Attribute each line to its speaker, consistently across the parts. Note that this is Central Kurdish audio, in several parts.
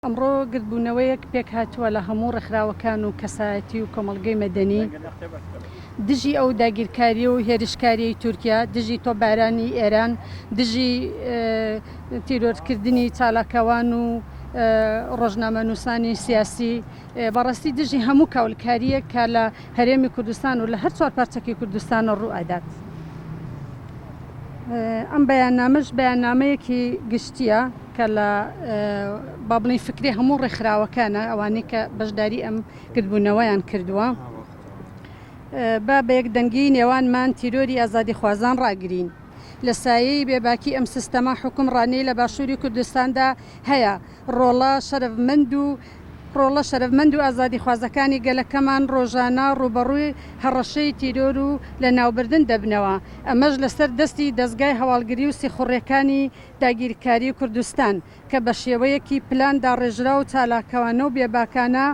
Speaker 1: ئەمڕۆ گردبوونەوەیەک پێکهاتووە لە هەموو ڕێکخراوەکان و کەسایەتی و کۆمەڵگەی مەدەنی دژی ئەو داگیرکاری و هێرشکاریەی تورکیا، دژی تۆپبارانی ئێران، دژی تیرۆرکردنی چالاکوان و ڕۆژنامەنووسانی سیاسی، بەڕاستی دژی هەموو کاولکارییەک کە لە هەرێمی کوردستان و لە هەر چوار پارچەکەی کوردستان ڕوو ئەدات. ئەم بەیاننامەش بەیاننامەیەکی گشتییە کە لە با بڵێین فکری هەموو ڕێکخراوەکانە ئەوانەی کە بەشداری ئەم گردبوونەوەیان کردووە. با بە یەکدەنگیی نێوانمان تیرۆری ئازادیخوازان ڕاگرین. لە سایەی بێباکی ئەم سیستەمە حوکمڕانیەی لە باشووری کوردستاندا هەیە، ڕۆڵە شەرەفمەند و ڕۆڵە شەرەفمەند و ئازادیخوازەکانی گەلەکەمان ڕۆژانە ڕووبەڕووی هەڕەشەی تیرۆر و لەناوبردن دەبنەوە، ئەمەش لەسەر دەستی دەزگای هەواڵگری و سیخوڕیەکانی داگیرکاری کوردستان کە بە شێوەیەکی پلان داڕێژراو و چالاکانە و بێباکانە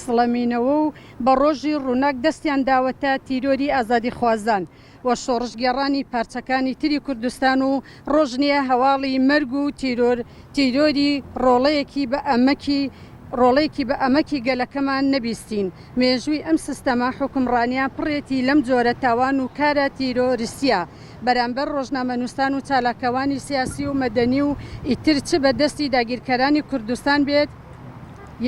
Speaker 1: سڵەمینەوە و بە ڕۆژی ڕووناک دەستیان داوەتە تیرۆری ئازادیخوازان. و شۆڕشگێڕانی پارچەکانی تری کوردستان و ڕۆژ نییە هەواڵی مەرگ و تیرۆر تیرۆری ڕۆڵەیەکی بە ئەمەکی ڕۆڵەیەکی بە ئەمەکی گەلەکەمان نەبیستین. مێژووی ئەم سستەمە حوکمڕانییە پڕێتی لەم جۆرە تاوان و کارە تیرۆریستییە بەرامبەر ڕۆژنامەنووسان و چالاکەوانی سیاسی و مەدەنی و ئیتر چ بە دەستی داگیرکەرانی کوردستان بێت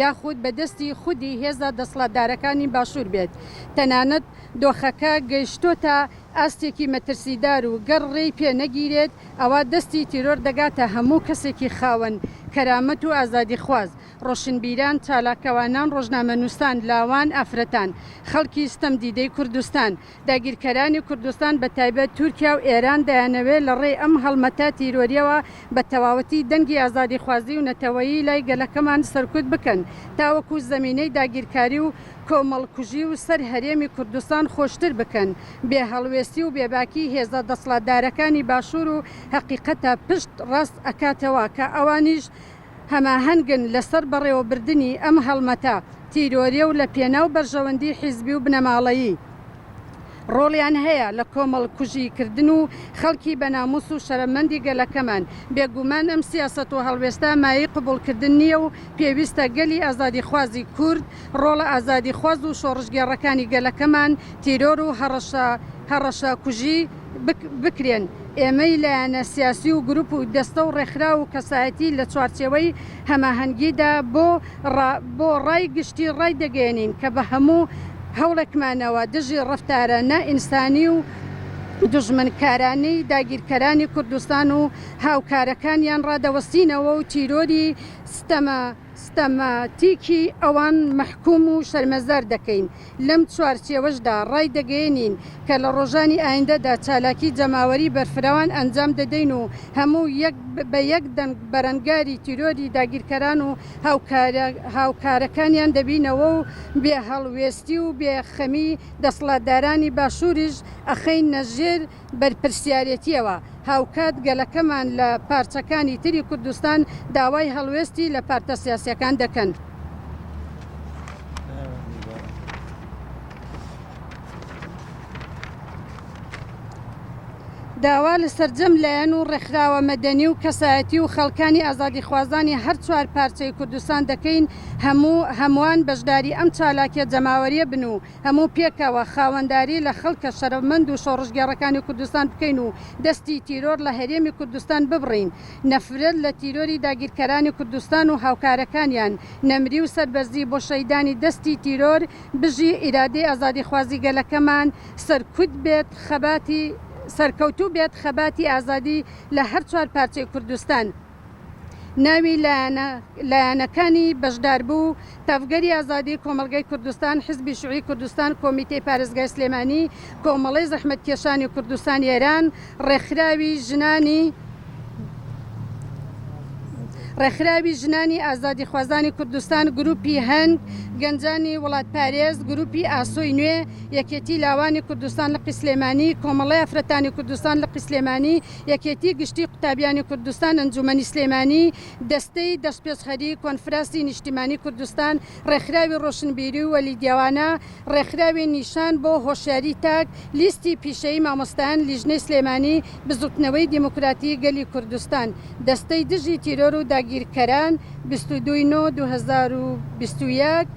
Speaker 1: یاخود بە دەستی خودی هێزە دەسڵاتدارەکانی باشوور بێت تەنانەت دۆخەکە گەیشتۆتە ئاستێکی مەترسیدار و گەر ڕێی پێ نەگیرێت ئەوا دەستی تیرۆر دەگاتە هەموو کەسێکی خاوەن کەرامەت و ئازادیخواز، ڕۆشنبیران، چالاکوانان، ڕۆژنامەنووسان، لاوان، ئافرەتان، خەڵکی ستەمدیدەی کوردستان. داگیرکەرانی کوردستان بە تایبەت تورکیا و ئێران دەیانەوێت لە ڕێی ئەم هەڵمەتە تیرۆریەوە بە تەواوەتی دەنگی ئازادیخوازی و نەتەوەیی لای گەلەکەمان سەرکوت بکەن تاوەکو زەمینەی داگیرکاری و کۆمەڵکوژی و سەر هەرێمی کوردستان خۆشتر بکەن، بێ هەڵوێستی و بێباکی هێزە دەسڵاتدارەکانی باشوور و هەقیقەتە پشت ڕاست ئەکاتەوە کە ئەوانیش هەماهەنگن لەسەر بەڕێوەبردنی ئەم هەڵمەتە تیرۆریە و لە پێناو بەرژەوەندی حیزبی و بنەماڵەیی. ڕۆڵیان هەیە لە کۆمەڵکوژی کردن و خەڵکی بەناموس و شەرەفمەندی گەلەکەمان، بێگومان ئەم سیاسەت و هەڵوێستە مایەی قبوڵکردن نییە و پێویستە گەلی ئازادیخوازی کورد، ڕۆڵە ئازادیخواز و شۆڕشگێڕەکانی گەلەکەمان تیرۆر و هەڕەشە هەڕەشە کوژی بکرێن، ئێمەی لایەنە سیاسی و گروپ و دەستە و ڕێکخراو و کەسایەتی لە چوارچێوەی هەماهەنگیدا بۆ بۆ ڕای گشتی ڕایدەگەیەنین کە بە هەموو هەوڵێکمانەوە دژی ڕەفتارە نا ئینسانی و دوژمنکارانەی داگیرکەرانی کوردستان و هاوکارەکانیان ڕادەوەستینەوە و تیرۆری ستەمە ستەماتیکی ئەوان مەحکوم و شەرمەزار دەکەین، لەم چوارچێوەشدا ڕایدەگەیەنین کە لە ڕۆژانی ئایندەدا چالاکی جەماوەری بەرفراوان ئەنجام دەدەین و هەموو یەک بە یەک دەنگ بەرەنگاری تیرۆری داگیرکەران و هاوکارەکانیان دەبینەوە و بێ هەڵوێستی و بێ خەمی دەسڵاتدارانی باشوریش ئەخەینە ژێر بەرپرسیارێتیەوە، هاوکات گەلەکەمان لە پارچەکانی تری کوردستان داوای هەڵوێستی لە پارتە سیاسیەکان دەکەن. داوا لە سەرجەم لایەن و ڕێکخراوە مەدەنی و کەسایەتی و خەڵکانی ئازادیخوازانی هەر چوار پارچەی کوردستان دەکەین هەموو هەمووان بەشداری ئەم چالاکیە جەماوەریە بن و هەموو پێکەوە خاوەنداری لە خەڵکە شەرەفمەند و شۆڕشگێڕەکانی کوردستان بکەین و دەستی تیرۆر لە هەرێمی کوردستان ببڕین. نەفرەت لە تیرۆری داگیرکەرانی کوردستان و هاوکارەکانیان، نەمری و سەربەرزی بۆ شەهیدانی دەستی تیرۆر، بژی ئیرادەی ئازادیخوازی گەلەکەمان، سەرکوت بێت خەباتی سەرکەوتوو بێت خەباتی ئازادی لە هەر چوار پارچەی کوردستان. ناوی لایەنە لایەنەکانی بەشداربوو، تەڤگەری ئازادی کۆمەڵگەی کوردستان، حزبی شوعی کوردستان، کۆمیتەی پارێزگای سلێمانی، کۆمەڵەی زەحمەتکێشانی کوردستان ئێران، ڕێکخراوی ژنانی ڕێکخراوی ژنانی ئازادیخوازانی کوردستان، گروپی هەنگ، گەنجانی وڵاتپارێز، گروپی ئاسۆی نوێ، یەکێتی لاوانی کوردستان لقی سلێمانی، کۆمەڵەی ئافرەتانی کوردستان لقی سلێمانی، یەکێتی گشتی قوتابیانی کوردستان ئەنجومەنی سلێمانی، دەستەی دەستپێشخەری کۆنفراسی نیشتیمانی کوردستان، ڕێکخراوی ڕۆشنبیری و لیدیاوانە، ڕێکخراوی نیشان بۆ هۆشیاری تاک، لیستی پیشەیی مامۆستایان لیژنەی سلێمانی، بزوتنەوەی دیموکراتی گەلی کوردستان، دەستەی دژی تیرۆر و داگیرکاری. داگیرکەران 22 ی 9 2021.